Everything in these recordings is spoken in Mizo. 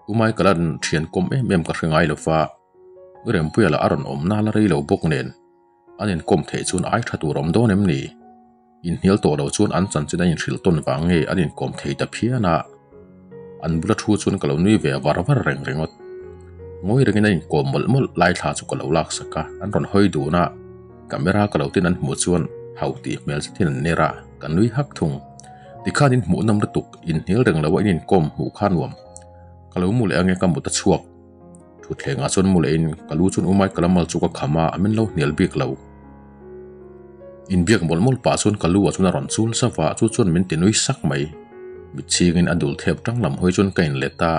U Michael-a'n thian kawm em em ka hre ngai lo va, U Rempuia lah a rawn awm nal a rei lo bawk nen, an inkawm theih chuan ai tha tur awm dawn em ni? Inhnial tawh lo chuan an chanchin a inhrilh tawn vang nge an inkawm thei ta phian a, an bula thu chuan ka lo nui ve var var reng ringawt. Ngawi rengin an inkawm mawlh mawlh lai thla chu ka lo laksak a, an rawn hawi dun a, camera ka lo tin an hmuh chuan hau tih hmel zetin an ner a, ka nui hak thung. Tikhan in hmuhnawm lutuk, inhnial reng lo a in inkawm hmuh kha nuam. Ka lo mu leh ange ka mut a chhuak. Thutthlengah chuan mu lehin ka lu chuan U Michael-a mal chu ka kham a, a min lo hnial bik lo. Inbiak mawlh mawlh pah chuan ka lu ah chuan a rawn chul zauh a, chu chuan min ti nui sak mai. Mit chhingin a dul thep tang lam hawi chuan ka inlet a,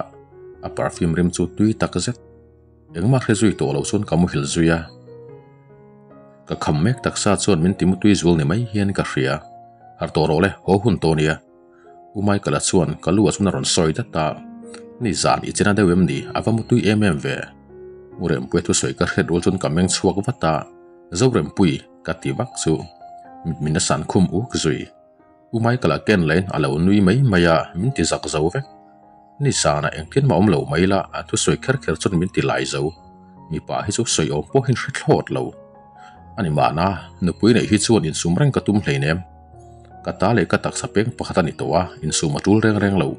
a perfume rim chu tui tak zet. Engmah hre zui tawh lo chuan ka muhil zui a. Ka kham mek taksa chuan min ti mutui zual ni mai hian ka hria. Harh tawh rawh le, haw hun tawh nia. U Michael-a chuan ka lu ah chuan a rawn sawi dat a, Ni zan i chena deuh em ni? A va mutui em em ve. U Rempuia thusawi ka hriat rual chuan ka meng chhuak vat a, Zorempui ka ti vak chu mit min a san khum uk zui. U Michael-a ken lain a lo nui mai mai a, min ti zak zo vek. Ni zanah engtin mah awm lo mai la, a thusawi kher kher chuan min ti lai zo. Mipa hi chu sawi awm pawhin hre thlawt lo. A ni mahna, nupui neih hi chuan insum reng ka tum hleinem. Ka ta leh ka taksa peng pakhat a ni tawh a, insum a tul reng reng lo.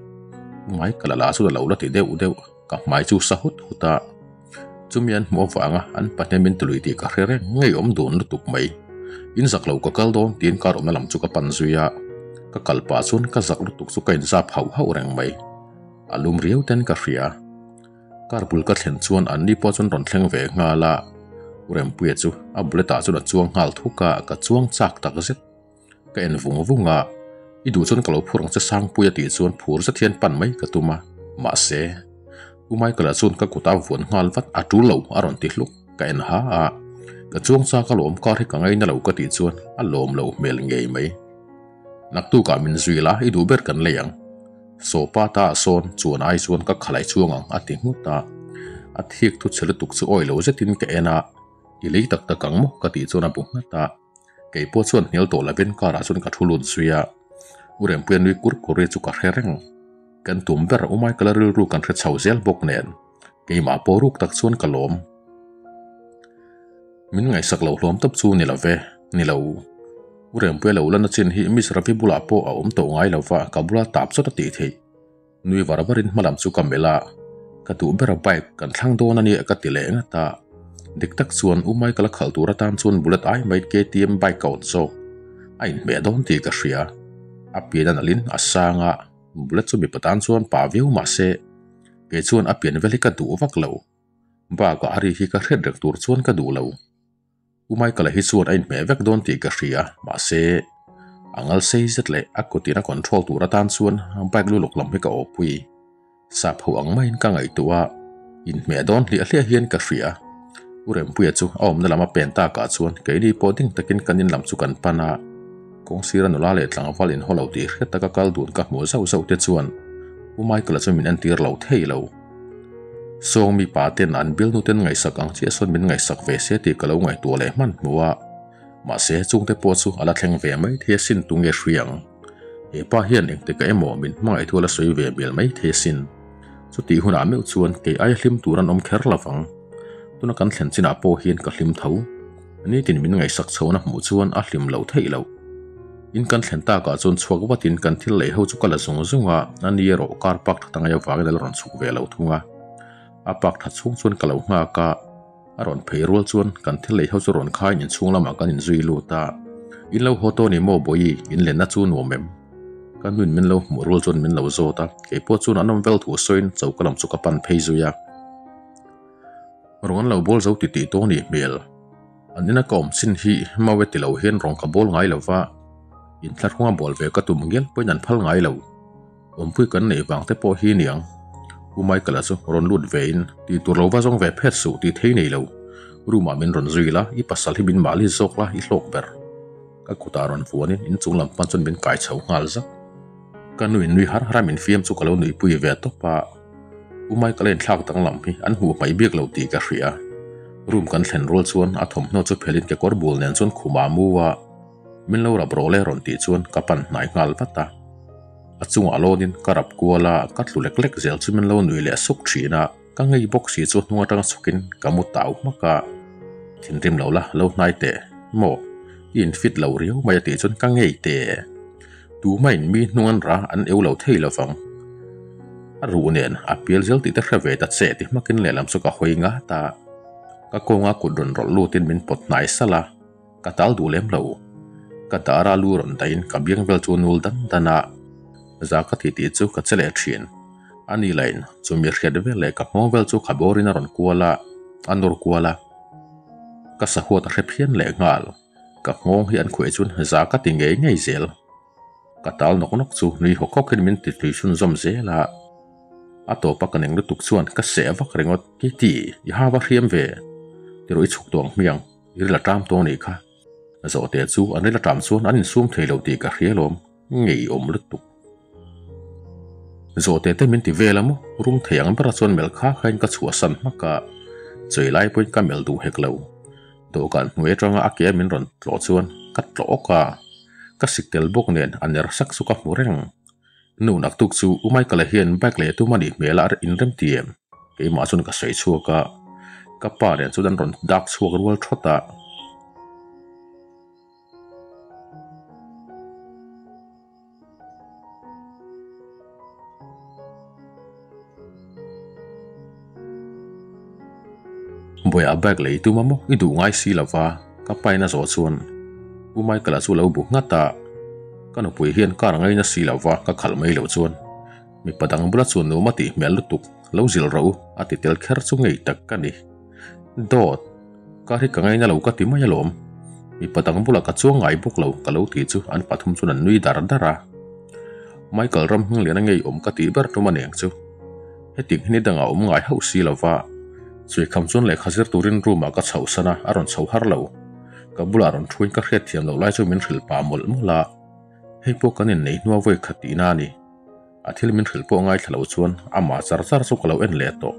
Ngai ka la la chu la lo la ti deuh deuh, ka hmai chu sa hut hut a. Chumi an hmuh avanga an pahnih min tului tih ka hre reng ngei awm dun lutuk mai. In zak lo ka kal dawn tiin kar awmna lam chu ka pan zui a, ka kal pah chuan ka zak lutuk chu ka inzap hauh hauh reng mai. A lum riau ten ka hria. Car bul ka thlen chuan an ni pawh chuan rawn thleng ve nghal a, U Rempuia chu a bullet ah chuan a chuang nghal thuk a, ka chuang chak tak zet. Ka en vung vung a, I duh chuan ka lo phur ang che Sangpuia tih chuan phur zet hian pan mai ka tum a, mahse, U Michael-a chuan ka kut a vuan nghal vat a tul lo a rawn ti hluk, ka en ha a, ka chuang chak alawm car hi ka ngaina lo ka tih chuan a lawm lo hmel ngei mai. Naktukah min zui la, i duh ber kan lei ang. Sawpa ta ah sawn chuan ai chuan ka khalai chuang ang a ti nghut a. A thik thu chhe lutuk chu awi lo zetin ka en a, I lei tak tak ang maw ka tih chuan a bu nghat a. Kei pawh chuan hnial tawh lovin car ah chuan ka thu lut zui a. U Rempuia nui kur kur ri chu ka hre reng. Kan tum ber U Michael-a rilru kan hre chho zel bawk nen keimah pawh ruk tak chuan ka lawm. Min ngaihsak loh hlawm tawp chu ni lo ve, ni lo. U Rempuia lo lan a chin hi Miss Ravi bulah pawh a awm tawh ngai lo va, ka bula tap chawt a tih theih. Nui var varin hma lam chu ka melh a, ka duh ber a bike kan thlang dawn a nia ka ti leh ngat a. Dik tak chuan U Michael-a khalh tur atan chuan bullet ai mai KTM bike ka awt zawk. A inhmeh dawn tih ka hria. A pian a nalhin a sang a, bullet chu mipa tan chuan pa viau mah se, kei chuan a pian vel hi ka duh vak lo. Bakah a ri hi ka hriat reng tur chuan ka duh lo. U Michael-a hi chuan a inhmeh vek dawn tih ka hria, mahse, a ngal sei zet leh a kutin a control tur atan chuan bike lu lawk lam hi ka awpui. Sap ho ang maiin ka ngaihtuah a, inhmeh dawn hliah hliah hian ka hria. U Rempuia chu a awmna lam a pen takah chuan keini pawh ding takin kan in lam chu kan pan a, kawngsira nula leh tlangval inhaw lo tih hriat taka kal dun ka hmuh zauh zauh te chuan U Michael-a chu min entir lo thei lo. Sawng mi pa ten an bialnu ten ngaihsak ang chiah sawn min ngaihsak ve se tih ka lo ngaihtuah leh hman hmu a, mahse chungte pawh chu a la thleng ve mai thei asin tunge hri ang. He pa hian engtikah emaw min hmangaih thu a la sawi ve mial mai thei asin. Chutih hunah meuh chuan kei aia hlim tur an awm kher lo vang. Tuna kan thlen chinah pawh hian ka hlim tho. Nitin min ngaihsak chhohna hmuh chuan a hlim lo theih loh. In kan thlen takah chuan chhuak vatin kan thil lei ho chu ka la zung zung a, a ni erawh car park that angai avangin a la rawn chhuk ve lo thung a. A park that chhung chuan ka lo nghak a, a rawn phei rual chuan kan thil lei ho chu rawn khaiin inchhung lamah kan inzui lut a. In lo haw tawh ni maw Bawihi, in lenna chu nuam em? Ka nuin min lo hmuh rual chuan min lo zawt a, keipawh chuan an awm vel thu sawiin choka lam chu ka pan phei zui a. Rawn an lo bawl zo ti tih tawh a nih hmel. An ina ka awm chin hi mau e ti lo hian rawn ka bawl ngai lo va, inthlahrunga bawl ve ka tum ngial pawhin an phal ngai lo. Awmpui kan neih vang te pawh hi niang. U Michael-a chu rawn lut ve in, Tih tur lo va zawng ve phet suh tih thei nei lo. Room ah min rawn zui la, i pasal hi min mahli zawk la, i hlawk ber. Ka kutah rawn vuanin inchung lam pan chuan min kai chho nghal zak. Ka nuin nui har har a min fiam chu ka lo nuihpui ve tawp a. U Michael-a inthlak danglam hi an hmuh hmaih bik lo tih ka hria. Room kan thlen rual chuan a thawmhnaw chu phelin kekawr bul nen chuan khum ah mu a, min lo rap rawh le rawn tih chuan ka pan hnai nghal vat a. A chungah lawnin ka rap kual a, ka tlu lek lek zel chu min lo nui leh suk thin a, ka ngei bawk si chu hnung atanga chhukin ka mu tau hmak a. Thinrim lo la, lo hnai teh maw? I infit lo riau mai a tih chuan ka ngei teh. Tumain mi hnung an ra an eu lo thei lo vang. A ruh nen a pial zel tih te hre ve ta che ti hmakin lehlam chu ka hawi ngat a. Ka kawnga kut rawn rawlh lutin min pawt hnai salh a. Ka tal duh lem lo. Ka dar a lu rawn dahin ka biang vel chu nul dan dan a, za ka ti tih chu ka che leh thin. A ni lain chumi hriat vel leh ka nghawng vel chu kha bawrin a rawn kual a, a nawr kual a. Ka sahuat a hre phian leh nghal. Ka nghawng hi an khuih chuan za ka ti ngei ngei zel. Ka tal nawk nawk chu nui hawk hawkin min ti tui chhunzawm zel a. A tawpa ka neng lutuk chuan ka seh vak ringawt, Kiti, i ha va hriam ve. Tirawh i chhuk tawh ang hmiang. I ril a ṭam tawh a nih kha. Zawhte chu an ril a ṭam chuan an insum thei lo tih ka hria alawm, ngeiawm lutuk. Zawhte te min ti vel a maw? Rum thei ang bera chuan melh kha khain ka chhuahsan hmak a, chei lai pawhin ka melh duh hek lo. Dawhkan hnuai atanga a ke a min rawn tlawh chuan ka tlawh awk a, ka sik tel bawk nen a ner sak chu ka hmu reng. Nu naktuk chu U Michael-a hian bike leh tum a nih hmel a inrem ti em? Keimah chuan ka sawi chhuak a, ka pa nen chuan an rawn dak chhuak rual thawt a. Bawiah bike lei tum a maw? I duh ngai si lo va, ka pa in a zawh chuan U Michael-a chu a lo bu nghat a, ka nupui hian car ngaina si lo va, ka khalh mai loh chuan Mipa dang bula chuan nuam a tih hmel lutuk, lo zilh rawh u, a ti tel kher chu ngei tak ka ni. Dawt, car hi ka ngaina lo ka ti mai alawm. Mipa dang bulah ka chuang ngai bawk lo ka lo ti chu an pathum chuan an nui dar dar a. Michael ram hming lian a ngeiawm ka tih ber tum a neng chu. Heti hi ni dangah awm ngai hauh si lova, Chuikham chuan lehkha zir turin room ah ka chhoh san a, a rawn chho har lo. Ka bulah rawn thuin ka hriatthiam loh lai chu min hrilh pah mawlh mawlh a. Hei pawh kan inneih hnua vawi khat tihna a ni. A thil min hrilh pawh ngaithla lo chuan amah char char chu ka lo en leh tawh.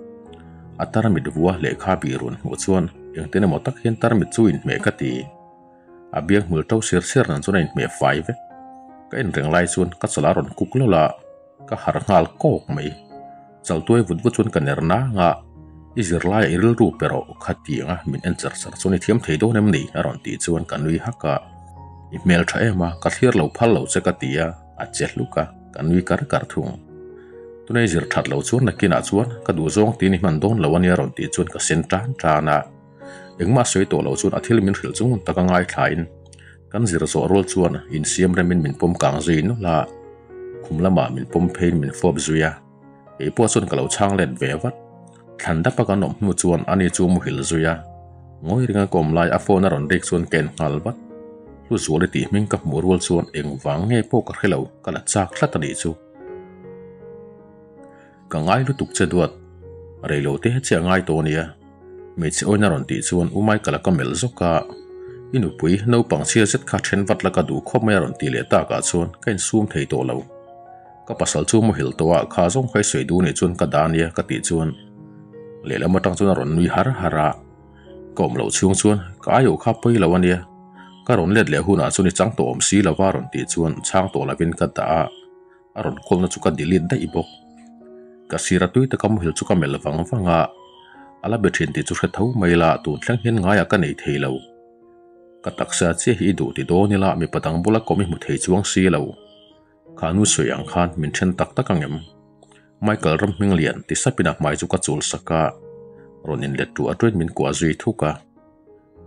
A tarmit vua lehkha bih run hmuh chuan engtin emaw tak hian tarmit chu inhmeh ka ti. A biang hmul to sir sir nan chuan a inhmeh fai vek. Ka en reng lai chuan ka chawlh a rawn kuk lawlh a, ka harh nghal kawk mai. Chaltuai vut vut chuan ka ner nang a, I zirlaiah i rilru pe rawh kha tiang a min en char char chuan i thiam thei dawn em ni? a rawn tih chuan ka nui hak a, I hmel tha em a, ka thlir lo phal lo che ka ti a, a che hluk a, ka nui kar kar thung. Tunei zir that lo chuan nakinah chuan ka duh zawng tiin i hman dawn lo a nia rawn tih chuan ka sen tan tan a, engmah sawi tawh lo chuan a thil min hrilh chung taka ngaithlain kan zir zawh rual chuan insiam remin min pawm kang zui nawlh a, khum lamah min pawm pheiin min fawp zui a. Kei pawh chuan ka lo chhang let ve vat. Thlan dapa kan awm hnu chuan ani chu muhil zui a, ngawi ringa ka awm lai a phone a rawn rik chuan ka en nghal vat. Hluzuali tih hming ka hmuh rual chuan engvang nge pawh ka hre lo, ka la chak tlat a nih chu. Ka ngai lutuk che duat, reilo te che a ngai tawh a nia. Hmeichhe awina rawn tih chuan U Michael-a ka melh zawk a, I nupui naupang chhia zet kha then vat la ka duh khawp mai a rawn tih leh takah chuan ka insum thei tawh lo. Ka pasal chu muhil tawh a, kha zawng kha i sawi duh nih chuan ka dah ania ka tih chuan lehlam atang chuan a rawn nui har har a, ka awm loh chhung chuan ka aiawh kha pawi lo ania, ka rawn let leh hunah chuan i chang tawh awm si lova a rawn tih chuan chhang tawh lovin ka dah a, a rawn call na chu ka delete daih bawk. Ka sir a tui taka muhil chu ka melh vang vang a, a la be thin tih chu hre tho mai la tun thleng hian ngaiah ka nei thei lo. Ka taksa chiah hi i duh ti dawn ila mipa dang bula kawm i hmu thei chuang si lo. Kha nu sawi ang khan min then tak tak ang em? Michael ram hming lian ti sapin a hmai chu ka chul sak a, rawn inlet tu atawin min kuah zui thuk a.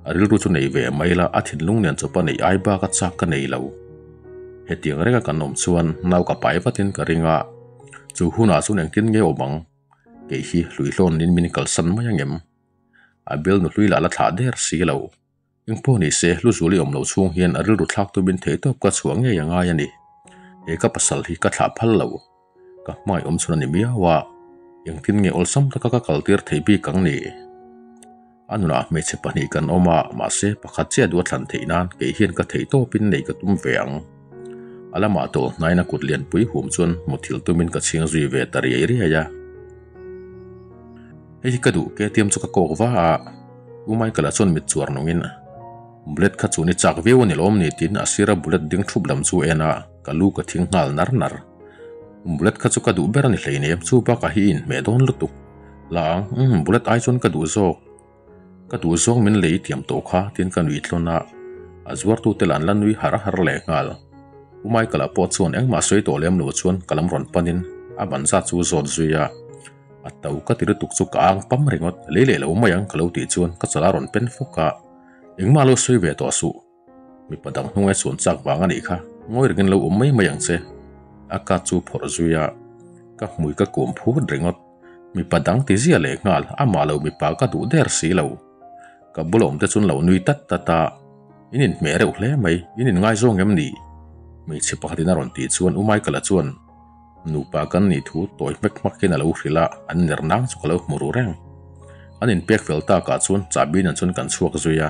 A rilru chu nei ve mai la, a thinlung nen chawpa neih ai bak a chak ka nei lo. Hetiang renga kan awm chuan nau ka pai vatin ka ring a, chu hunah chuan engtin nge awm ang? Kei hi hluihlawnin min kalsan mai ang em? A bel nu hlui lah la thlah der si lo. Engpawh ni se, Hluzuali awm loh chhung hian a rilru thlak tumin theihtawp ka chhuah ngei a ngai a ni. He ka pasal hi ka thlah phal lo. Ka hmai awm chhun a ni miau a, engtin nge awlsam taka ka kaltir thei bik ang ni? A nunah hmeichhe pahnih kan awm a, mahse pakhat chiah duh a thlan theih nan kei hian ka theihtawpin nei ka tum ve ang. A lamah tawh hnain a kut lianpui hum chuan muthilh tumin ka chhing zui ve ta riai riai a. Hei hi ka duh ke tiam chu ka kawk va a, U Michael-a chuan mit chuar nungin Bullet kha chu ni chak viau a ni lawm ni tiin a sira bullet ding thup lam chu a en a, ka lu ka thing nghal nar nar. Bullet kha chu ka duh ber a ni hleinem, chu bakah hi i inhmeh dawn lutuk. La ang, umm bullet ai chuan ka duh zawk. Ka duh zawng min lei thiam tawh kha tiin ka nui tlawn a, a zuartute lah an la nui har har leh nghal. U Michael-a pawh chuan engmah sawi tawh lem lo chuan ka lam rawn panin a ban zat chu zawt zui a, a to ka ti lutuk chu ka ang pam ringawt, lei leh lo mai ang ka lo tih chuan ka chala rawn pen fawk a, engmah lo sawi ve tawh suh. Mipa dang hnunga chuan chak vang a nih kha, ngawi rengin lo awm mai mai ang che. A ka chu phawrh zui a, ka hmui ka kum phut ringawt. Mipa dang ti zia leh nghal, amah lo mipa ka duh der si lo. Ka bula awm te chuan lo nui tat tat a, In inhmeh reuh hle mai, in inngaizawng em ni? Hmeichhe pakhatin a rawn tih chuan U Michael-a chuan nupa kan nih thu tawi hmek hmak hian a lo hrilh a, an ner nang chu ka lo hmu ru reng. An inpek fel takah chuan chahbi nen chuan kan chhuak zui a.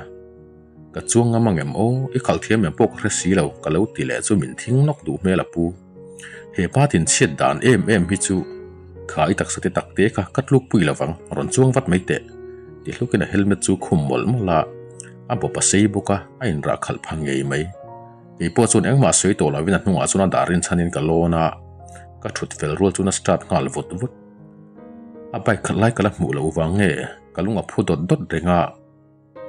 Ka chuang ngam ang em aw, i khalh thiam em pawh ka hre si lo, ka lo ti leh chu min thing nawk duh hmel a pu. He pa tin chhiat dan em em hi chu kha i taksa te tak te kha ka tluk pui lo vang, rawn chuang vat mai teh. Ti hlukin a helmet chu khum mawlh mawlh a, a bawp a sei bawk a, a inrah khalh pha ngei mai. Kei pawh chuan engmah sawi tawh lovin a hnungah chuan a dah rinchhanin ka lawn a, ka thut fel rual chuan a start nghal vut vut. A bike khalh lai ka la hmuh loh vang nge ka lung a phu dawt dawt reng a.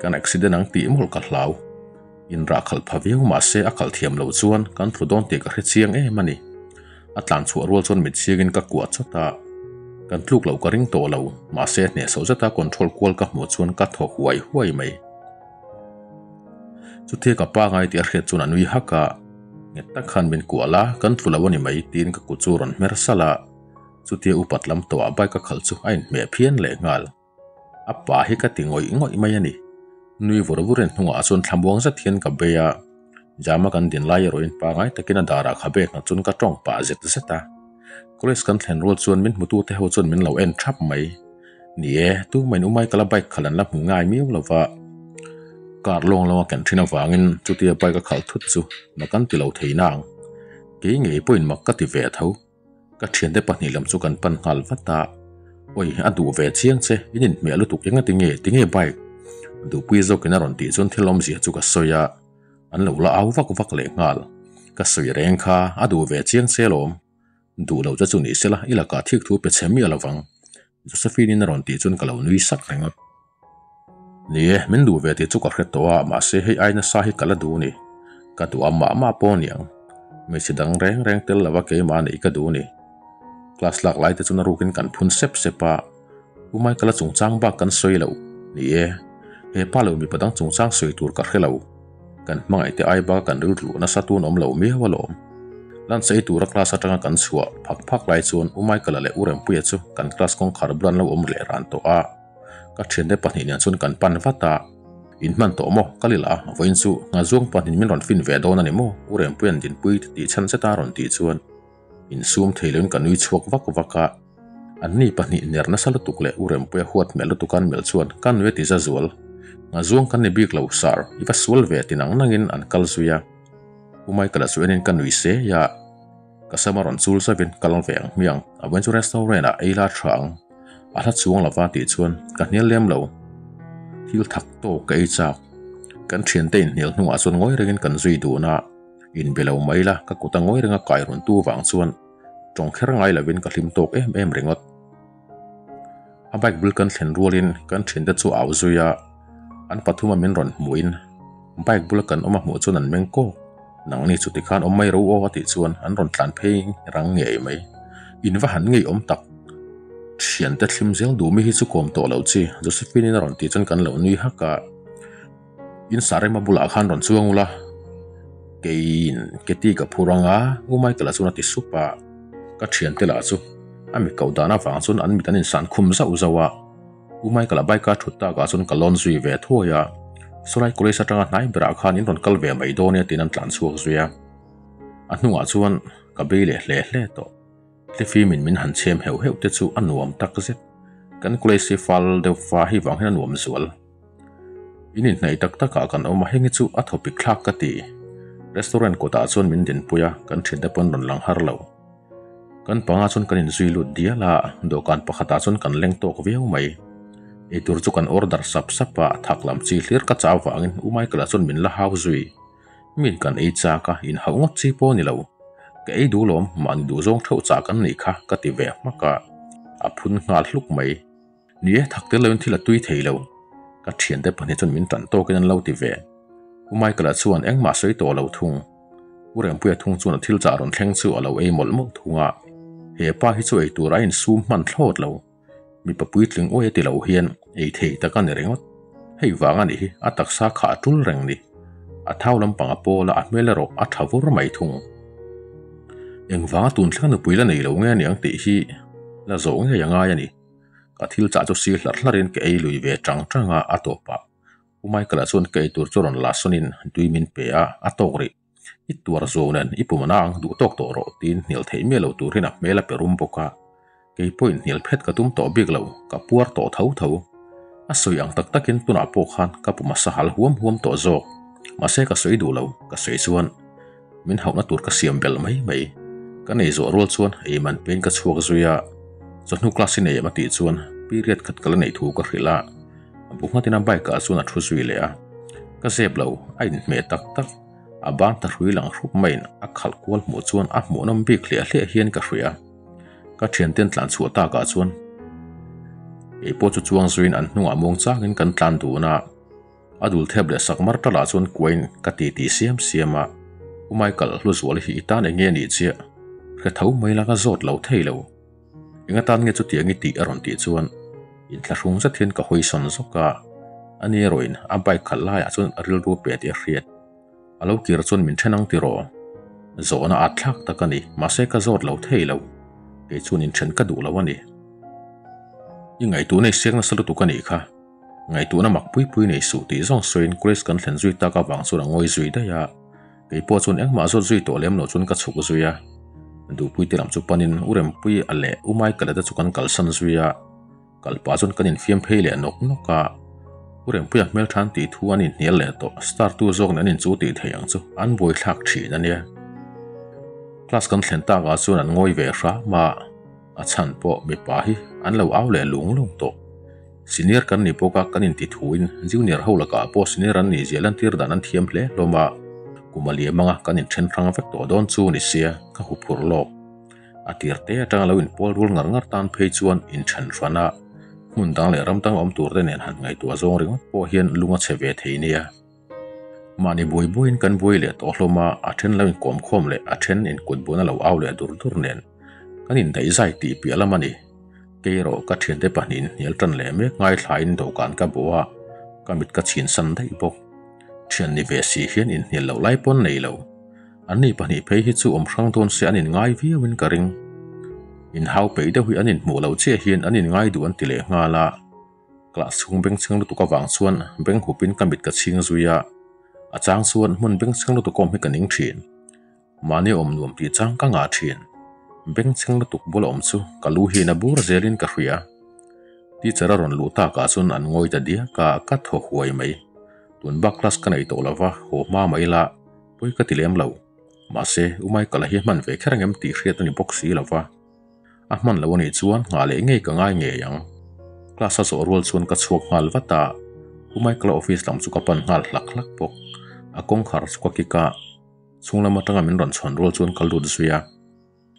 Kan accident ang tih mawlh ka hlau. Inrah khalh pha viau mahse a khalh thiam loh chuan kan tlu dawn tih ka hre chiang em a ni. A tlan chhuah rual chuan mit chiangin ka kuah chawt a, kan tluk loh ka ring tawh lo, mahse hnehsawh zeta control kual ka hmuh chuan ka thaw huai huai mai. Chutia ka pa ngai tih a hriat chuan a nui hak a, nghet tak khan min kuah la, kan tlu lo a ni mai tiin ka kut chu rawn hmer salh a, chutia upat lam tawhah bike a khalh chu a inhmeh phian lehnghal. A pa hi ka ti ngawih ngawih mai a ni. Nui vur vurin hnungah chuan thlamuang zet hian ka bei a, Jama kan din lai erawhin pangai takin a darah kha bek hna chuan ka tawng pah zet zet a. College kan thlen rual chuan min hmutute ho chuan min lo en thap mai. Ni e, tumahin U Michael-a bike khalh an la hmu ngai miau lo va. Car lawng lawng a ken thin avangin chutia bike a khalh thut chu na kan ti lo thei nang. Kei ngei pawhin mak ka ti ve tho. Ka thiante pahnih lam chu kan pan nghal vat a, Awi, a duh ve chiang che, in inhmeh lutuk eng ati nge, tinge bike? Duhpui zawkin a rawn tih chuan thil awmzia chu ka sawi a, an lo la au vak vak leh nghal. Ka sawi reng kha, a duh ve chiang che alawm. Duh lo che chu ni sela, i lakah thik thu pe chhe miah lovang. Josephine-in a rawn tih chuan ka lo nui sak reng a. Ni e, min duh ve tih chu ka hre tawh a, mahse hei ai nasa hi ka la duh ni. Ka duh a mah mah pawh aniang. Hmeichhe dang reng reng tel lova keimah neih ka duh ni. Class lak lai te chuan a rukin kan phun sep sep a, U Michael-a chungchang bak kan sawi lo. Ni e, he pa lo mipa dang chungchang sawi tur ka hre lo. Kan hmangaih te ai baka kan rilru nasa tun awm lo miau alawm. Lunch ei tura class atanga kan chhuah phak phak lai chuan U Michael-a leh U Rempuia chu kan class kawngkhar bulah an lo awm leh ran tawh a. Ka thiante pahnih nen chuan kan pan vat a, In hman tawh maw? Ka lil a, vawiin chu Nghazuang pahnih min rawn fin ve dawn a ni maw? U Rempuia'n Dinpui tih chhan zeta a rawn tih chuan insum thei loin ka nui chhuak vak vak a. Anni pahnih ner nasa lutuk leh U Rempuia huat hmel lutuk an melh chuan ka nui a ti za zual. Nghazuang kan ni bik lo sir, i va sual ve ti nang nangin an kal zui a. U Michael-a chu enin ka nui se a, ka sam a rawn chul zauhin kal ve ang hmiang, a vawiin chu restaurant ah ei la tha ang. A hla chuang lova tih chuan ka hnial lem lo. Thil thak tawk ka ei chak. Kan thiante inhnial hnungah chuan ngawi rengin kan zui dun a, inbe lo mai la ka kut a ngawi renga kai rawn tu vang chuan tawng kher ngai lovin ka hlim tawk em em ringawt. A bike bul kan thlen rualin kan thiante chu au zui a, an pathuma min rawn hmuhin bike bula kan awm a hmuh chuan an meng kawk. Nangni chu tikhan awm mai ro aw a tih chuan an rawn tlan phei rang ngei mai. In va han ngei awm tak. Thiante thlim zel duh mi hi chu kawm tawh lo chi Josephine-in a rawn tih chuan kan lo nui hak a. In Sarema bulah khan rawn chuang ula. Keiin Katie ka phur ang a, U Michael-a chuan a ti sup a. Ka thiante lah chu a mi koh dan avang chuan an mit an insan khum zauh zauh a. U Michael-a bike a thut takah chuan ka lawn zui ve thuai a, Sawlai College atanga hnai berah khan in rawn kal ve mai dawn e tiin an tlan chhuak zui a. A hnungah chuan ka bei leh hle hle tawh. Tlefimin min han chhem heuh heuh te chu a nuam tak zet. Kan college hi fal deuh fa hi vang hian a nuam zual. In inhnaih tak takah kan awm a, heng hi chu a thawpik thlak ka ti. Restaurant kawtah chuan min dinpui a, kan thiante pawn rawn lang har lo. Kan panga chuan kan inzui lut dial a, dawhkan pakhatah chuan kan leng tawk viau mai. Eitur chu kan order sap sap a, thak lam chi hlir ka chau vangin U Michael-a chuan min la hau zui. Min kan ei chak a, inhauh ngawt chi pawh a ni lo. Ka ei duh lawm, mahni duhzawng theuh chah kan nih kha ka ti ve hmak a, a phun nghal hluk mai. Ni e, thak tel loin thil a tui thei lo. Ka thiante pahnih chuan min tan tawkin an lo ti ve. U Michael-a chuan engmah sawi tawh lo thung. U Rempuia thung chuan a thil chah rawn thleng chu a lo ei mawlh mawlh thung a. He pa hi chu ei tur a insum hman thlawt lo. Mipa puitling uai a ti lo hian ei thei tak a ni ringawt. Hei vang a nih hi a taksa kha a tul reng ni. A thau lampang a pawl a, a hmel erawh a tha vur mai thung. Engvanga tun thleng nupui la nei lo nge aniang tih hi la zawh ngei a ngai a ni. Ka thil chah chu si hlarh hlarhin ka ei lui ve tang tang a, a tawpah U Michael-a chuan ka eitur chu rawn la sawnin tui min pe a, a tawk rih. I tuar zo nen i pum a nang duh tawk tawh rawh tiin hnial theih miah lo turin a hmel a pe rum bawk a. Kei pawhin hnial phet ka tum tawh bik lo, ka puar tawh tho tho. A sawi ang tak takin tunah pawh khan ka pum a sahal huam huam tawh zawk. Mahse ka sawi duh lo, ka sawi chuan min hauhna tur ka siam belh mai mai. Ka nei zawh rual chuan ei man pein ka chhuak zui a, chawhnu class i nei em a tih chuan period khat ka la neih thu ka hrilh a, bu nghatin a bike ah chuan a thu zui leh a. Ka zep lo, a inhmeh tak tak. A ban ta hrui lang hrup maiin a khalh kual hmuh chuan a hmuhnawm bik hliah hliah hian ka hria. Ka thianten tlan chhuah takah chuan kei pawh chu chuang zuiin an hnungah muang changin kan tlan dun a. A dul thep leh sak mar talah chuan kuain ka ti tih siam siam a, U Michael, Hluzual hi i tan eng nge nih chiah? Hre tho mai la ka zawt lo thei lo. Eng atan nge chutiang i tih a rawn tih chuan inthlahrung zet hian ka hawi sawn zawk a, ani erawhin a bike khalh laiah chuan a rilru pe tih a hriat. A lo kir chuan min then ang tiraw? Zawhna at thlak tak a ni, mahse ka zawt lo thei lo. Kei chuan inthen ka duh lo a ni. I ngaihtuah nei siak nasa lutuk a nih kha. Ngaihtuahna mak pui pui nei suh tih zawng sawiin Grace kan thlen zui tak avang chuan a ngawi zui daih a. Kei pawh chuan engmah zawt zui tawh lem lo chuan ka chhuk zui a. Duhpui te lam chu panin U Rempuii a leh U Michael-a te chu kan kalsan zui a. Kal pah chuan kan infiam phei leh nawk nawk a. U Rempuia hmeltha an tih thu an inhnial leh tawh, star tu zawk nen an inchu tih theih ang chu an buaithlak thin a nia. Class kan thlen takah chuan an ngawi ve hram a, a chhan pawh mipa hi an lo au leh lung lung tawh. Senior kan ni bawk a, kan inti thuin junior ho lakah pawh senior an nih zia lantir dan an thiam hle hlawm a, kum a liam anga kan inthen hrang vek tawh dawn chu ni sia, ka huphurh lawk. A tir te atanga lo inpawl rul ngar ngar tan phei chuan inthen hran a, hmun dang leh ram dang awm tur te nen han ngaihtuah zawng ringawt pawh hian lung a chhe ve thei nia. Mahni buai buaiin kan buai leh tawh hlawm a, a then lo inkawm khawm leh a then inkut buan a lo au leh dur dur nen kan indaih zai tih piah lam a ni. Kei erawh ka thiante pahnih inhnial tan leh mek ngaithlain dawhkan ka bawh a, ka mit ka chhinsan daih bawk. Thian ni ve si hian inhnial loh lai pawn nei lo. Anni pahnih phei hi chu awm hrang dawn se an inngai viauin ka ring. Inhau peih deuh hi an inhmuh loh chiah hian an inngai duh an ti leh nghal a. Class chhung bengchheng lutuk avang chuan beng hupin ka mit ka chhing zui a, a chang chuan hmun bengchheng lutuk awm hi ka ning thin. Mahni awm nuam tih chang ka ngah thin. Bengchheng lutuk bula awm chu ka lu hian a bur zelin ka hria. Teacher a rawn luh takah chuan an ngawi ta diak a, ka thaw huai mai. Tun bak class ka nei tawh lova, haw hma mai la, pawi ka ti lem lo. Mahse, U Michael-a hi a hman ve kher angem tih hriat a ni bawk si lova. A hman lo a nih chuan nghah leh ngei ka ngai ngei ang. Class a zawh rual chuan ka chhuak nghal vat a, U Michael-a office lam chu ka pan nghal hlak hlak bawk. A kawngkhar chu ka kick a, chhung lam atanga min rawn chhawn rual chuan ka lut zui a,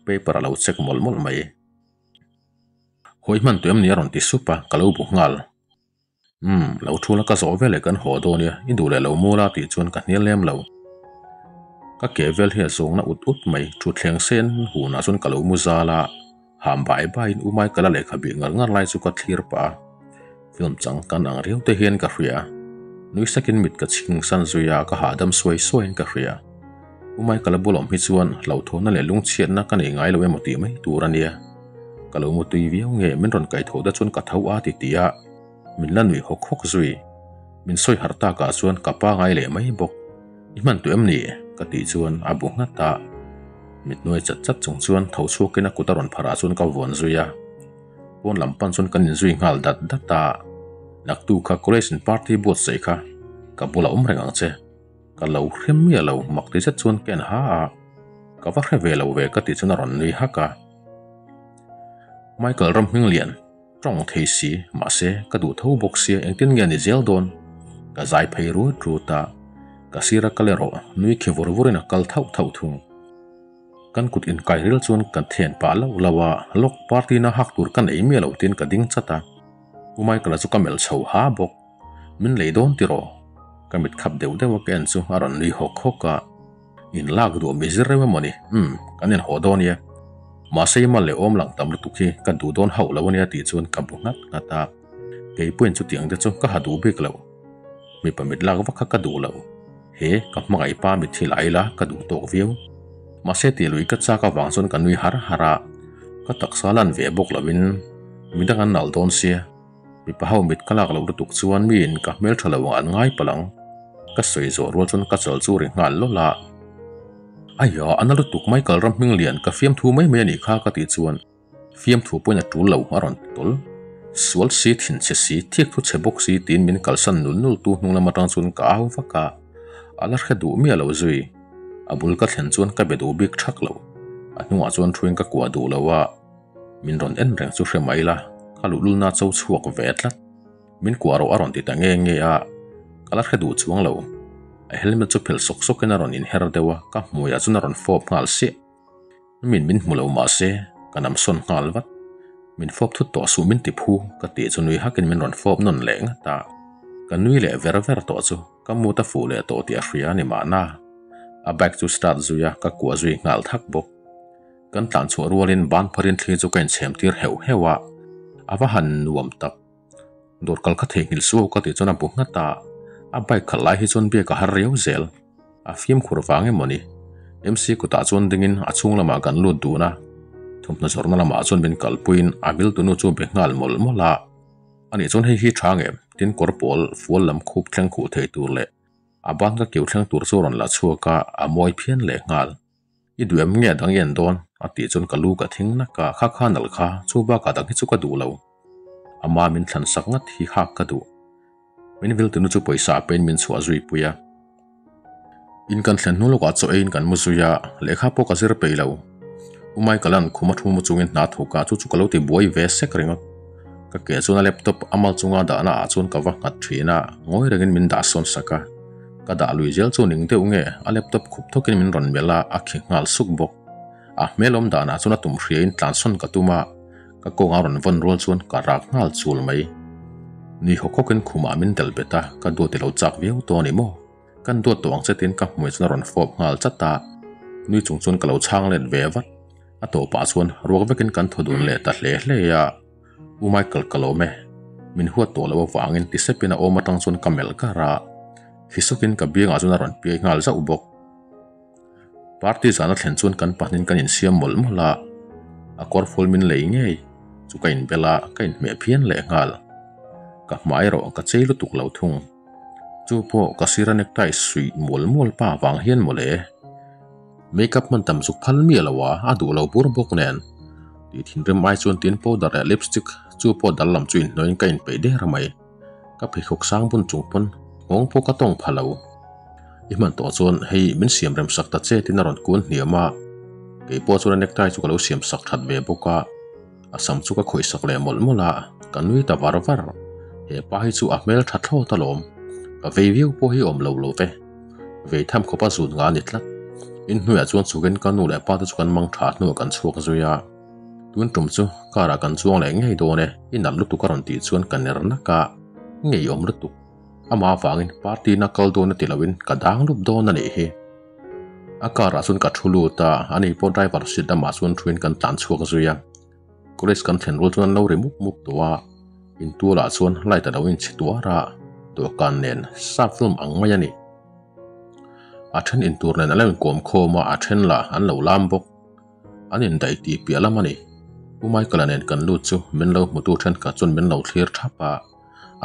paper a lo check mawlh mawlh mai. Hawi hman tawh em ni a rawn ti sup a, ka lo bu nghal. Umm, lo thu la ka zawh veleh kan haw dawn nia, i duh leh lo mu la tih chuan ka hnial lem lo. Ka ke vel hi a zawngna ut ut mai, thutthleng sen hunah chuan ka lo mu zal a, ham bai baiin U Michael-a lehkha bih ngar ngar lai chu ka thlir pah a, film chang kan ang riau te hian ka hria. Nui sakin mit ka chhing san zui a, ka hahdam suai suaiin ka hria. U Michael-a bul awm hi chuan hlauhthawnna leh lungchhiatna ka nei ngai lo emaw tih mai tur a nia. Ka lo mu tui viau nge min rawn kaihthawh te chuan ka tho a ti ti a, min la nuih hawk hawk zui. Min sawi harh takah chuan ka pangai leh mai bawk. I hman tawh em ni? Ka tih chuan a bu nghat a. Mit nuai chat chat chung chuan tho chhuakin a kut a rawn pharah chuan ka vuan zui a. Pawn lam pan chuan kan inzui nghal dat dat a. Naktu kha college in party buatsaih kha ka bulah awm reng ang che. Ka lo hre miah lo mak ti zet chuan ka en ha a, ka va hre ve lo ve ka tih chuan a rawn nui hak a. Michael Ramhminglian tawng thei si mahse ka duh tho bawk sia engtin nge a ni zel dawn? Ka zai phei rut rut a, ka sir a kal erawh nui khi vur vurin a kal thauh thauh thung. Kan kut inkai ril chuan ka then pah lauh lauh a, lawk party na hak tur ka nei miah lo tiin ka ding chat a. U Michael-a chu ka melh chho ha bawk. Min lei dawn tiraw? Ka mit khap deuh deuh a ka en chu a rawn nui hawk hawk a. In lak duh mi zir reuh emaw ni? Umm, kan inhaw dawn nia. Mahse i mal leh awm lang tam lutuk hi ka duh dawn hauh lo ania tih chuan ka bu nghat nghat a. Keipuiin chutiang te chu ka ha duh bik lo. Mipa mit lak vak kha ka duh lo. He ka hmangaih pa mit hi la ila ka duh tawk viau. Mahse tih lui ka chak avang chuan ka nui har har a. Ka taksa lan ve bawk loin midang an nal dawn sia. Mipa ho mit ka lak loh lutuk chuan miin ka hmeltha lo ang an ngai palh ang. Ka sawi zawh rual chuan ka chal chu ri nghal lawlh a. Aia, a na lutuk Michael Ramhminglian ka fiamthu mai mai a nih kha ka tih chuan fiamthu pawhin a tul lo a rawn ti tawl. Sual si, thinchhe si, thik thu chhe bawk si tiin min kalsan nul nul tu hnung lam atang chuan ka au vak a, a la hre duh miah lo zui. A bul ka thlen chuan ka be duh bik thak lo. A hnungah chuan thuin ka kuah duh lo a. Min rawn en reng chu hre mai la, ka luhlulna cho chhuak ve tlat. Min kuah rawh a rawn ti ta nge nge a, ka la hre duh chuang lo. A helmet chu phelh sawk sawkin a rawn inher deuh a, ka hmuiah chuan a rawn fawp nghal siah. Min min hmu lo mah se, ka nam sawn nghal vat. Min fawp thut tawh suh min ti phu, ka tih chu nui hakin min rawn fawp nawn leh ngat a. Ka nui leh ver ver tawh chu ka mut a fuh leh tawh tih a hria a ni mahna. A bike chu start zui a, ka kuah zui nghal thak bawk. Kan tlan chhuah rualin ban pharin thli chu ka inchhem tir heuh heuh a, a va han nuam tak. Dawr kal kha theihnghilh suau ka tih chuan a bu nghat a, a bike khalh lai hi chuan biak a har riau zel. A fimkhur vang emaw ni? MC kutah chuan dingin a chhung lamah kan lut dun a, thawmhnaw zawrhna lamah chuan min kalpuiin a biltunu chu be nghal mawlh mawlh a. Ani chuan hei hi tha ngem? Tin kawr pawl fual lam khup thleng khuh thei tur leh a ban ka keu thleng tur chu a rawn la chhuak a, a mawi phian leh nghal. I duh em nge a dang i en dawn? A tih chuan ka lu ka thing nak a, kha kha nalh kha, chu bakah dang hi chu ka duh lo. Ama min thlan sak ngat hi hak ka duh. Min vil tunu chu pawisa a pein min chhuah zui pui a. In kan thlen hnu lawkah chaw eiin kan mu zui a, lehkha pawh ka zir peih lo. U Michael-a'n khum a thu mu chungin hna thawk a, chu chu ka lo ti buai ve sek ringawt. Ka ke chuan a laptop a mal chunga dahna ah chuan ka va nghat thin a, ngawi rengin min dah sawn sak a. Ka dah lui zel chu ning deuh nge, a laptop khup thawkin min rawn melh a, a khi nghal suk bawk. A hmel awm danah chuan a tum hriain tlansawn ka tum a, ka kawng a rawn vawn rual chuan ka rak nghal chul mai. Nui hawk hawkin khumah min del bet a, ka duat i lo chak viau tawh a ni maw? Kan duat tawh ang che tiin ka hmui chuan a rawn fawp nghal chat a, nui chung chuan ka lo chhang let ve vat. A tawpah chuan ruak vekin kan thaw dun leh ta hle hle a. U Michael ka lawm e, min huat tawh loh avangin ti sepin a awm atang chuan ka melh kar a, hisukin ka biangah chuan a rawn piai nghal zauh bawk. Party zan a thlen chuan kan pahnin kan insiam mawlh mawlh a, a kawrfual min lei ngei chu ka inbel a, ka inhmeh phian leh nghal. Ka hmai erawh ka chei lutuk lo thung. Chu pawh ka sira necktie suih mual mual pa vang hian mawle. Makeup hman tam zuk phal miah lo a, a duh lo bur bawk nen. Tih thinrim ai chuan tin powder leh lipstick chu pawh dal lam chu inhnuaiin ka inpeih der mai. Ka pheikhawk sang bun chung pawn nghawng pawh ka tawng pha lo. I hman tawh chuan hei min siam rem sak ta che tin a rawn kun hniam a. Kei pawh chuan a necktie chu ka lo siam sak that ve bawk a. A sam chu ka khawih sak leh mawlh mawlh a, ka nui ta var var. He pa hi chu a hmel tha thlawt alawm. Ka vei viau pawh hi awm lo lo ve. Vei tham khawp a zut nga a ni tlat. In hnuaiah chuan chhukin ka nu leh pa te chu kan mang tha hnuah kan chhuak zui a. Tun tum chu car ah kan chuang leh ngei dawn e, i nalh lutuk a rawn tih chuan ka ner nak a, ngeiawm lutuk. Amah avangin party na kal dawn a ti loin ka dang lup dawn a nih hi. A car ah chuan ka thu lut a, ani pawh driver seat lamah chuan thuin kan tlan chhuak zui a. College kan thlen rual chuan an lo ri mup mup tawh a, intualah chuan light a lo inchhe tuar a, dawhkan nen sap film ang mai a ni. A then intur nen an lo inkawm khawm a, a then lah an lo lam bawk. An indaih tih piah lam a ni. Pu Michael-a nen kan lut chu min lo hmutu thenkhat chuan min lo thlir thap a,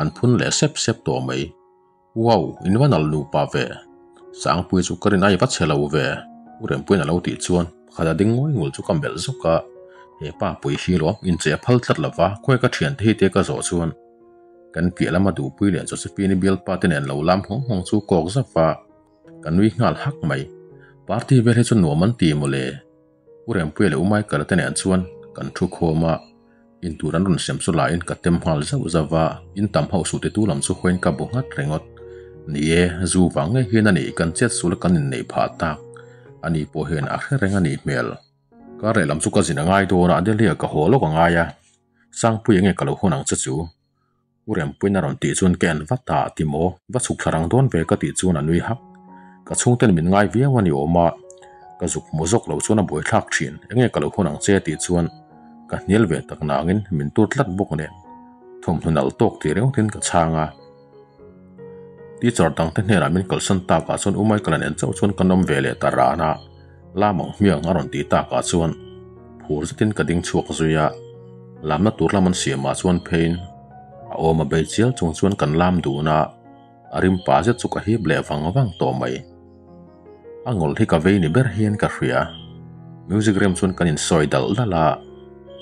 an phun leh sep sep tawh mai. Wow, in va nalh nupa ve. Sangpui chu ka rin ai va che lo ve. U Rempuiin a lo tih chuan pakhat a ding ngawi ngul chu ka melh zawk a, he pa pui hi lawm inchei a phal tlat lova khawi ka thiante hi te ka zawh chuan kan piah lama duhpui leh Josephine-i bialpa te nen lo lam nghawng nghawng chu kawk zauh a, ka nui nghal hak mai. Party vel hi chu nuam an ti mawle. U Rempuia leh U Michael-a te nen chuan kan thu khawm a, intur an rawn sem chu laiin ka tem nghal zauh zauh a, in tam hauh suh titu lam chu hawiin ka bu nghat ringawt. Ni e, zu vang ngei hian a ni kan chet sul a kan inneih phah tak. Ani pawh hian a hre reng a nih hmel. Kar lehlam chu ka zin a ngai dawn a, Delhi ah ka haw lawk a ngai a. Sangpui enge ka lo hawn ang che chu? U Rempuiin a rawn tih chuan ka en vat a, ti maw? Va chhuk thla rang dawn ve ka tih chuan a nui hak. Ka chhungten min ngai viau a ni awm a, ka zuk hmu zawk lo chuan a buaithlak thin. Enge ka lo hawn ang che a tih chuan ka hnial ve tak nangin min tur tlat bawk nen thawmhnaw nalh tawk tih ringawtin ka chhang a. Teacher dangte hnenah min kalsan takah chuan U Michael-a nen chauh chuan kan awm ve leh ta ran a, Lam ang hmiang a rawn tih takah chuan phur zetin ka ding chhuak zui a, lamna tur lam an siamah chuan pheiin a awm a bei chial chung chuan kan lam dun a, a rim pah zet chu ka hip leh vang vang tawh mai. A ngawl hi ka vei ni ber hian ka hria. Music rem chuan kan insawi dalh dalh a,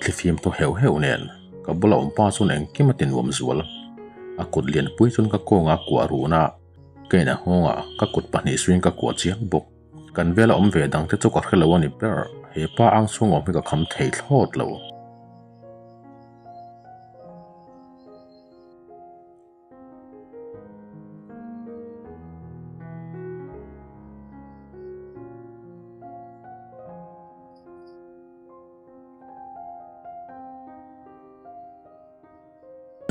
thlifim thaw heuh heuh nen ka bula awm pa chuan engkim a ti nuam zual. A kut lianpui chuan ka kawnga kuah run a, ka in a nghawngah ka kut pahnih suiin ka kuah chiang bawk. Kan vela awm ve dangte chu ka hre lo a ni ber, he pa ang chhung awm hi ka kham thei thlawt lo.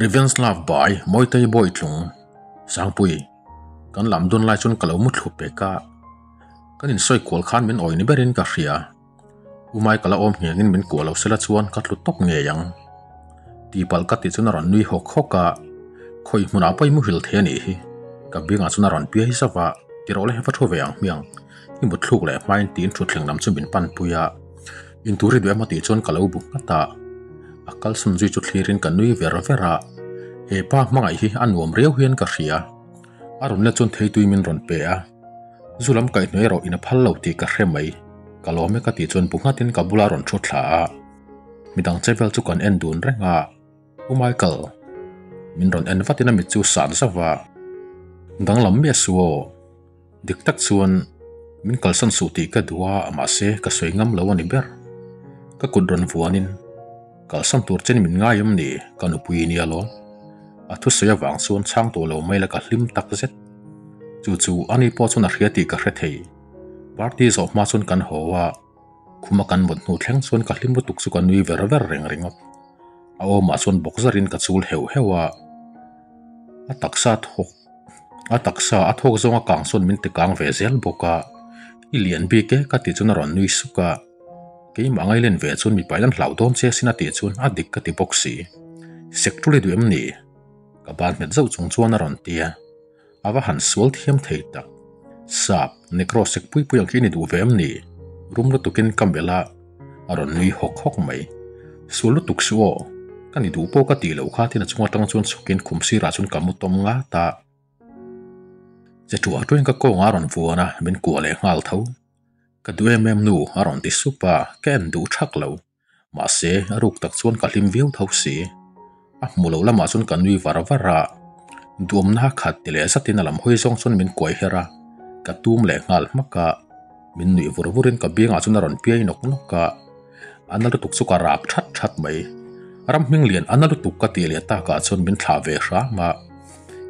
Revenge Love by Mawitei Bawitlung Sangpui Kan lam dawn lai chuan ka lo mu thlu pek a, kan insawi kual khan min awi ni berin ka hria. U Michael a awm nghengin min kuah lo sela chuan ka tlu tawp ngei ang. Tihpalh ka tih chuan a rawn nui hawk hawk a, khawi hmunah pawh i muhil thei a nih hi. Ka bengah chuan a rawn piai zauh a, ti rawh le va thu ve ang hmiang. I mut thluk leh hmain tiin thutthleng lam chu min pan pui a, intur i duh emaw tih chuan ka lo bu nghat a. A kalsan zui chu thlirin ka nui ver ver a, he pa hmangaih hi a nuam riau hian ka hria. A rawn let chuan theitui min rawn pe a. Zu lam kaihhnuai erawh in a phal lo tih ka hre mai. Ka lawm e ka tih chuan bu nghatin ka bula rawn thu thla a. Midang che vel chu kan en dun reng a. U Michael. Min rawn en vatin a mit chu sat zauh a. Danglam miah su aw. Dik tak chuan min kalsan suh tih ka duh a mahse ka sawi ngam lo a ni ber. Ka kut rawn vuanin kalsan tur chen min ngai em ni ka nupui nia lawm. A thusawi avang chuan chhang tawh lo mai la ka hlim tak zet. Chu chu ani pawh chuan a hria tih ka hre thei. Party zawh hma chuan kan haw a, khuma kan mut hnu thleng chuan ka hlim lutuk chu ka nui ver ver reng ringawt. A awmah chuan bawk zarin ka chul heuh heuh a, a taksa thawk a taksa a thawk zawnga kang chuan min ti kang ve zel bawk a, i lian bik e ka tih chuan a rawn nui suk a, keimah ngailen ve chuan mipa in an hlauh dawn che asin a tih chuan a dik ka ti bawk si. Secretary duh em ni? Ka ban nghet zauh chung chuan a rawn ti a. A va han sual thiam thei tak. Sap, Negro sek pui pui ang khi i ni duh ve em ni? Rum lutukin ka melh a, a rawn nui hawk hawk mai. Sual lutuk suh aw, ka ni duh pawh ka tih loh kha tin a chung atang chuan chhukin khum sirah chuan ka mu tawm ngat a. Che tuah tuahin ka kawngah a rawn vuan a, min kuah leh nghal tho. Ka duh em em nu, a rawn ti sup a, ka en duh thak lo. Mahse, a ruk tak chuan ka hlim viau tho si. A hmu lo lamah chuan ka nui var var a, duamna khat ti leh zatin a lam hawi zawng chuan min kuai her a, ka tum leh nghal hmak a, min nuih vur vurin ka biangah chuan a rawn piai nawk nawk a, a na lutuk chu ka rak that that mai. Ram hming lian a na lutuk ka tih leh takah chuan min thlah ve hram a,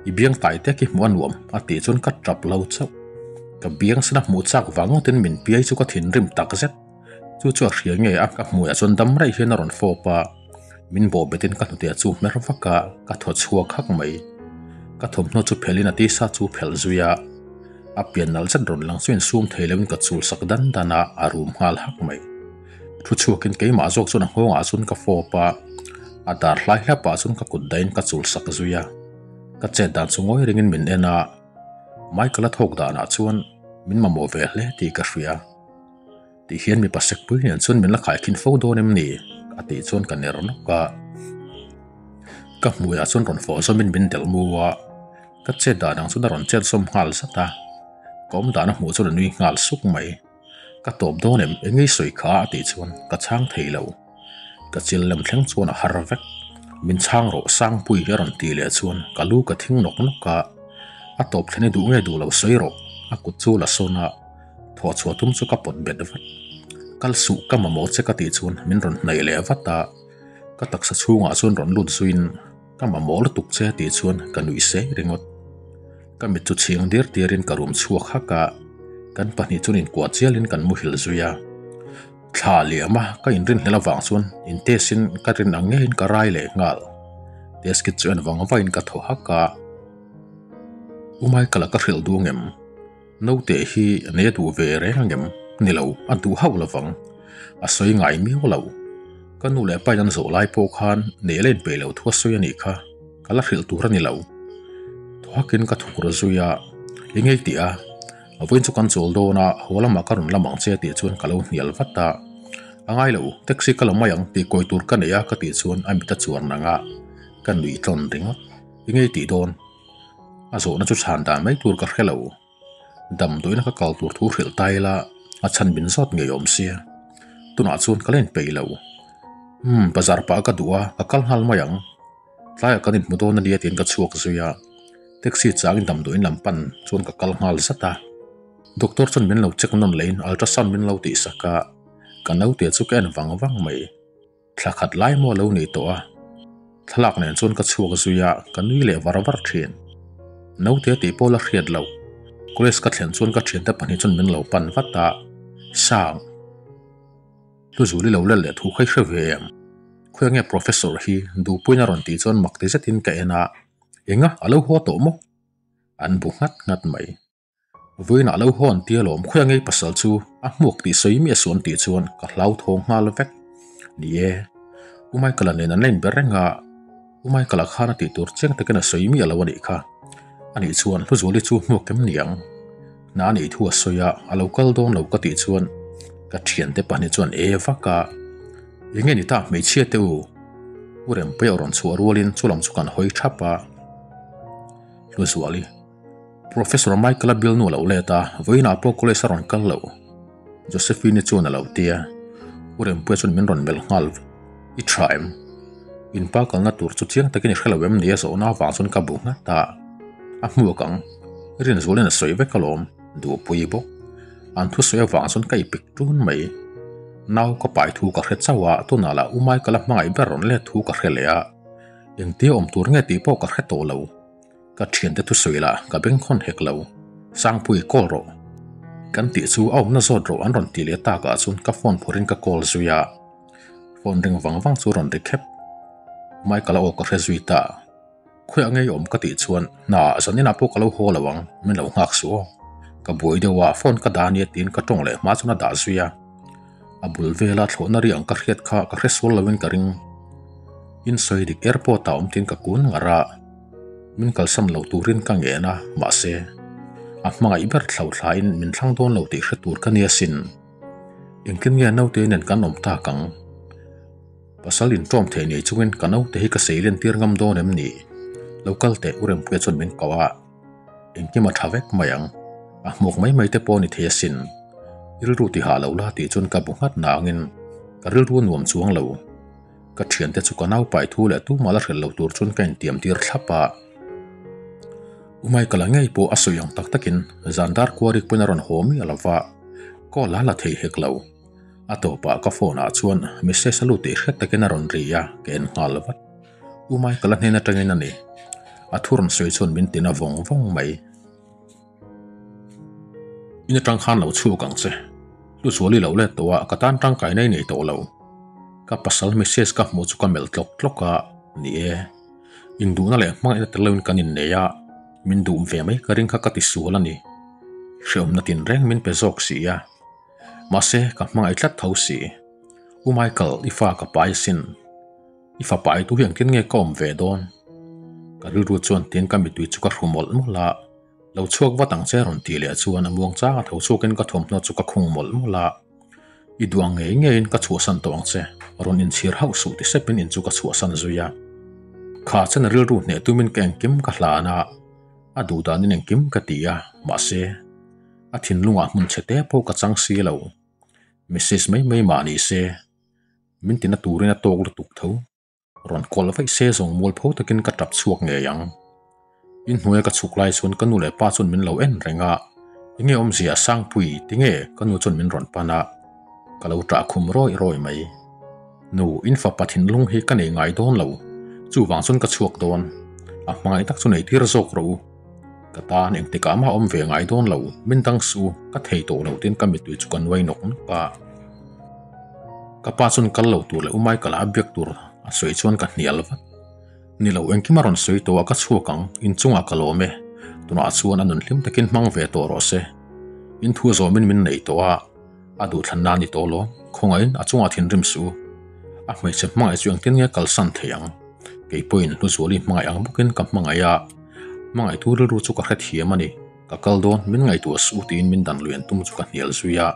I biang tai te khi hmuh a nuam a tih chuan ka tap lo chauh. Ka biang sena hmuh chak vang ngawtin min piai chu ka thinrim takzet. Chu chu a hria nge a, ka hmuiah chuan dam raih hian a rawn fawp a, min bawh betin ka hnute chu hmer vak a, ka thaw chhuak hak mai. Ka thawmhnaw chu phelhin a tisa chu phelh zui a, a pian nalh zet rawn lang chu insum thei loin ka chul sak dan dan a, a rum nghal hak mai. Thu chhuakin keimah zawk chuan a nghawngah chuan ka fawp a, a dar hlai hlapah chuan ka kut dahin ka chul sak zui a, ka chet dan chu ngawi ringin min en a, Michael-a thawk danah chuan min mamawh ve hle tih ka hria. Tih hian mipa sekpui nen chuan min la khaikhin fo dawn em ni? A tih chuan ka ner nawk a. Ka hmuiah chuan rawn fawh zawmin min delh mu a, ka chet dan ang chuan a rawn chet zawm nghal zat a. Ka awm dan a hmuh chuan a nui nghal suk mai. Ka tawp dawn em? Eng nge i sawi kha? A tih chuan ka chhang thei lo. Ka chil lem thleng chuan a har vek. Min chhang rawh Sangpui a rawn tih leh chuan ka lu ka thing nawk nawk a. A tawp thlen i duh nge duh lo sawi rawh. A kut chu la sawn a. Thawh chhuah tum chu ka pawt bet vat. Kal suh ka mamawh che ka tih chuan min rawn hnaih leh vat a, ka taksa chhungah chuan rawn lut zuiin ka mamawh lutuk che tih chuan ka nuih sei ringawt. Ka mit chu chhing dir dirin ka rum chhuak hak a, Kan pahnih chuan inkuah chialin kan muhil zui a. Thla liam a ka inrinhlel avang chuan in test in ka rin ang ngeiin ka rai leh nghal. Test kit chu en vang vangin ka thaw hak a. U Michael-a ka hrilh duh ngem? Naute hi nei a duh ve reng angem? Ni lo, a duh hauh lovang. A sawi ngai miau lo. Ka nu leh pain an zawh lai pawh khan nei la inpeih loh thu a sawi a nih kha. Ka la hrilh tur a ni lo. Thaw hakin ka thuk ru zui a, I ngei tih a, vawiin chu kan chawl dawn a, haw lamah ka rawn lam ang che tih chuan ka lo hnial vat a. A ngai lo, taxi ka la mai ang tih kawi tur ka nei a ka tih chuan a mit a chuar nang a, ka nuih tlawn ringawt. I ngei tih dawn? A zawhna chu chhan dan mai tur ka hre lo. Damdawiina ka kal tur thu hrilh ta ila a chhan min zawt ngei awm sia. Tunah chuan ka la inpeih lo. Umm, bazar pah ka duh a, ka kal nghal mai ang. Tlaiah kan inhmu dawn ania tiin ka chhuak zui a, taxi changin damdawiin lam pan chuan ka kal nghal zat a. Doctor chuan min lo check nawn lehin ultrasound min lo tihsak a, ka naute chu ka en vang vang mai. Thla khat lai maw lo ni tawh a, thlalak nen chuan ka chhuak zui a, ka nui leh var var thin. Naute tih pawh la hriat loh, college ka thlen chuan ka thiante pahnih chuan min lo pan vat a, Sang. Hluzuli lo let leh thu kha i hre ve em? Khawi nge Professor hi duhpuiin a rawn tih chuan mak ti zetin ka en a, Enga a lo haw tawh maw? An bu nghat nghat mai. Vawiinah lo haw an tia lawm khawi ngei pasal chu a hmuak tih sawi miah suh an tih chuan ka hlauthawng nghal vek. Ni e, U Michael-a nen an la inbe reng a, U Michael-a khan a tih tur chiang takin a sawi miah lo a nih kha. Ani chuan Hluzuali chu hmuak em ni ang? Hna a nih thu a sawi a, a lo kal dawn lo ka tih chuan ka thiante pahnih chuan e vak a, Eng nge ni ta hmeichhia te u? U Rempuia a rawn chhuah rualin chu lam chu kan hawi thap a. Hluzuali, Professor Michael-a bialnu a lo let a, vawiinah pawh college a rawn kal lo. Josephine-i chuan a lo ti a, U Rempuia chuan min rawn melh nghal I tha em? In pa kalna tur chu chiang takin i hre lo em ni a zawhna avang chuan ka bu nghat a, a hmuak ang, Rinzualin a sawi vek alawm, duhpui bawk. An thusawi avang chuan ka ipik tun mai. Nau ka pai thu ka hre chauh a, tunah lah U Michael-a hmangaih ber rawn let thu ka hre leh a, engtia awm tur nge tih pawh ka hre tawh lo. Ka thiante thusawi lah ka bengkhawn hek lo, Sangpui call rawh. Kan tih chu a awmna zawt rawh an rawn ti leh takah chuan ka phone phawrhin ka call zui a, phone ring vang vang chu rawn ri khep. Michael a aw ka hre zui ta. Khawiah ngei awm ka tih chuan hna zaninah pawh ka lo haw lo ang, min lo nghak suh aw. Ka buai deuh a, phone ka dah ania tiin ka tawng leh hma chuan a dah zui a. A bul vela thlawhna ri ang ka hriat kha ka hre sual loin ka ring. In sawi dik airport ah awm tiin ka kun ngar a. Min kalsan lo turin ka ngen a, mahse, a hmangaih ber thlo thlain min thlang dawn lo tih hre tur ka nia sin. Engtin nge naute nen kan awm tak ang? Pasal inṭawm thei nei chungin ka naute hi ka seilen tir ngam dawn em ni? Lo kal teh U Rempuia chuan min ko a, engkim a ṭha vek mai ang, a hmuak mai mai te pawh a ni thei asin. I rilru ti hah lo la tih chuan ka bu nghat nangin ka rilru a nuam chuang lo. Ka thiante chu ka naupai thu leh tumah la hrilh lo tur chuan ka intiam tir thlap a. U Michael-a ngei pawh a sawi ang tak takin zan dar kuarik pawhin a rawn haw miah lo va, call a la thei hek lo. A tawpah ka phone ah chuan message a lut tih hriat takin a rawn ri a, ka en nghal vat. U Michael-a hnen atangin a ni. A thu rawn sawi chuan min tina vawng vawng mai. In atang khan lo chhuak ang che. Hluzuali lo let tawh a, ka tan tangkaina i nei tawh lo. Ka pasal message ka hmuh chu ka melh tlawk tlawk a, ni e. Induhna leh hmangaihna tel loin kan innei a, min duh ve mai ka ring kha ka ti sual a ni. Hrehawmna tinreng min pe zawk si a. Mahse, ka hmangaih tlat tho si. U Michael, i fa ka pai asin. I fapa i tu hi engtin nge ka awm ve dawn? Ka rilru chuan tiin ka mittui chu ka hru mawlh mawlh a, Lo chhuak vat ang che rawn tih leh chuan a muang chang a tho chhuakin ka thawmhnaw chu ka khung mawlh mawlh a, I duh ang ngei ngeiin ka chhuahsan tawh ang che, rawn inchhir hauh suh ti sepin in chu ka chhuahsan zui a. Kha chen rilru hneh tumin ka engkim ka hlan a, a duh danin engkim ka ti a, mahse, a thinlungah hmun chhe te pawh ka chang si lo. Message mai mai mah ni se. Min tina turin a tawk lutuk tho. Rawn kawl vaih se zawng mual pho takin ka tap chhuak ngei ang. In hnuaia ka chhuk lai chuan ka nu leh pa chuan min lo en reng a, Enge awmzia Sangpui tinge ka nu chuan min rawn pan a, ka lo tah khum rawi rawi mai. Nu, in fapa thinlung hi ka nei ngai dawn lo, chuvang chuan ka chhuak dawn. A hmangaih tak chu nei tir zawk rawh u. Ka tan engtikah mah awm ve ngai dawn lo, min dang suh u, ka thei tawh lo tiin ka mittui chu ka nuai nawk nawk a. Ka pa chuan kal lo tur leh u Michael-a a biak tur a sawi chuan ka hnial vat. Ni lo, engkim a rawn sawi tawh a, ka chhuak ang, inchungah ka lawm e. Tunah chuan a nun hlim takin hmang ve tawh rawh se. In thu zawmin min nei tawh a, a duhthlanna a ni tawh lo, khawngaihin a chungah thinrim suh u. A hmeichhe hmangaih chu engtin nge kalsan thei ang? Kei pawhin Hluzuali hmangaih ang bawkin ka hmangaih a, hmangaihtu rilru chu ka hrethiam a ni. Ka kal dawn, min ngaihtuah suh u tiin min dan lui an tum chu ka hnial zui a.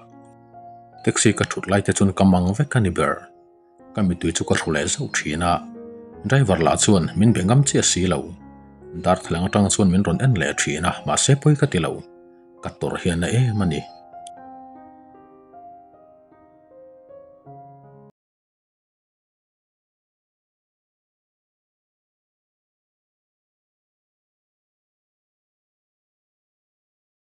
Taxi ka thut lai te chuan ka mang vek a ni ber. Ka mittui chu ka hru leh zauh thin a, driver lah chuan min be ngam chiah si lo. Darthlalang atang chuan min rawn en leh thin a, mahse pawi ka ti lo. Ka tawrh hian a em a ni.